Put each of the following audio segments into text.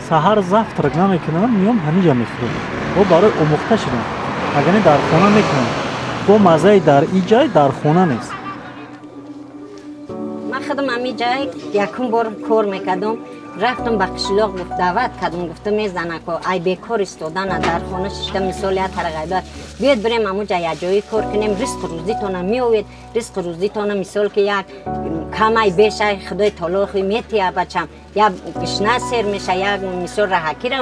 Саҳар завтрак намекунам, меом ҳамиҷа мехӯрам. Бо барои омӯхта шудам. Агар не, дар хона мекунам. Бо маззаи дар и ҷай дар хона нест. Ман худам ҳамин ҷай якум бор кор мекардам. Рафтам ба қишлоқ, гуфт, даъват кардам, гуфтам: «Мезанако, ай бекор истодана, дар хона шишта, мисол я тарағайбат, биёед бирем ҳамуҷа якҷоӣ кор кунем, ризқу рӯзитона меовед, ризқу рӯзитона, мисол ки як камай бешай, худои таоло метия, бачам, як гишна сер меша, як мисол раҳакира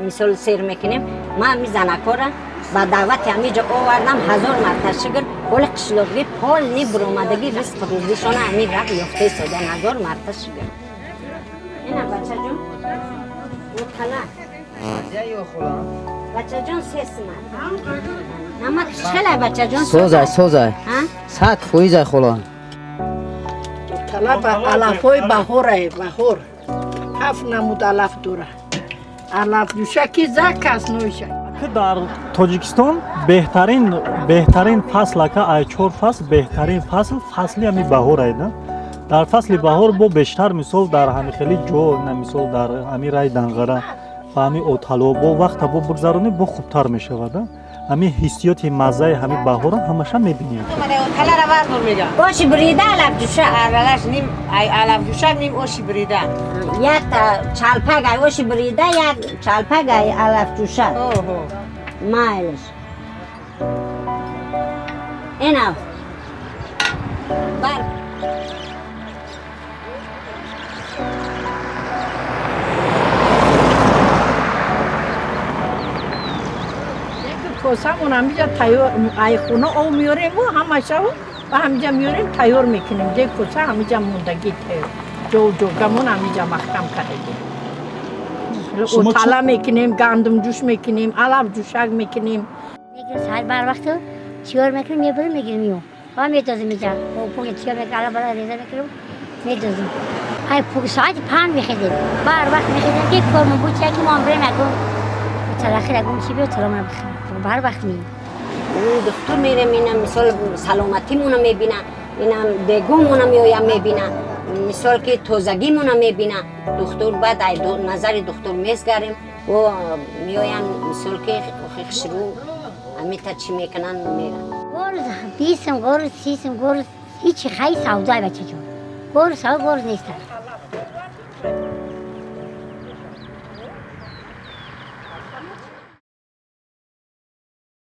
мисол сер мекунем». Ман ҳами занакора ба даъвати ҳамиҷа овардам. Ҳазор марта шукр, ҳоли қишлоқӣ полный буромадагӣ, ризқу рӯзишона ҳамин рақ ёфта истодан. Ҳазор марта шукр. Ина, бачаҷон, мутала, бачаҷон, 3 сумат намак чхела, бачаҷон? Созай, созай. Ҳа? 100%-ай, хола. Талаба алафҳои баҳорае, баҳор ҳафт намуд алаф дора. Алаф ҷӯшаки зак аст ноиша. Ки дар Тоҷикистон беҳтарин, беҳтарин фасл, ака, ай чор фасл беҳтарин фасл фасли ҳами баҳорай, да. Дар фасли баҳор бо бештар, мисол, дар ҳами хели ҷо, на, мисол, дар ҳами рай Данғара ва ҳами отало бо вақта бо бигзаронӣ, бо хубтар мешавад, да. Ҳами ҳиссиёти маззаи ҳами баҳора ҳамаша мебинӣ. Оши бурида, алаф ҷӯша. Аралаш ним алаф ҷӯшак, ним оши бурида. Як чалпак ай оши бурида, як чалпак ай алаф ҷӯша. Майлаш, ина бар. Косамон ҳамиҷа тайёр, ай хона об меорему, ҳамашав ба ҳамиҷа меорем, тайёр мекунем. Де коса ҳамиҷа мондагӣ, тайёр, ҷов ҷогамон ҳамиҷа маҳкам кардагӣ. Отала мекунем, гандумҷӯш мекунем, алаф ҷӯшак мекунем. Саҳар барвақт тиёр мекунем, мебарем, мегирем, миём ва медозем иҷа. Пуги тиёр мекунем, ала бала реза мекунем, медозем. Ай пуги соати 5 мехезем, барвақт мехезем, ки кормон буд, ки мо бирем ягон талахи, ягон чи биё, талама бихӯрем. Барвақт меем. Духтур мерем, ина мисол саломатимона мебина, ина дегумона меоям мебина, мисол ки тозагимона мебина духтур. Баъд ай назари духтур мезгарем, о меоян, мисол ки хушрӯ амита чӣ мекунанд, меран. Горз 20 сум, горз 30 сум, горз ҳичи хай савдай, бачаҷон. Горз сав, горз неста.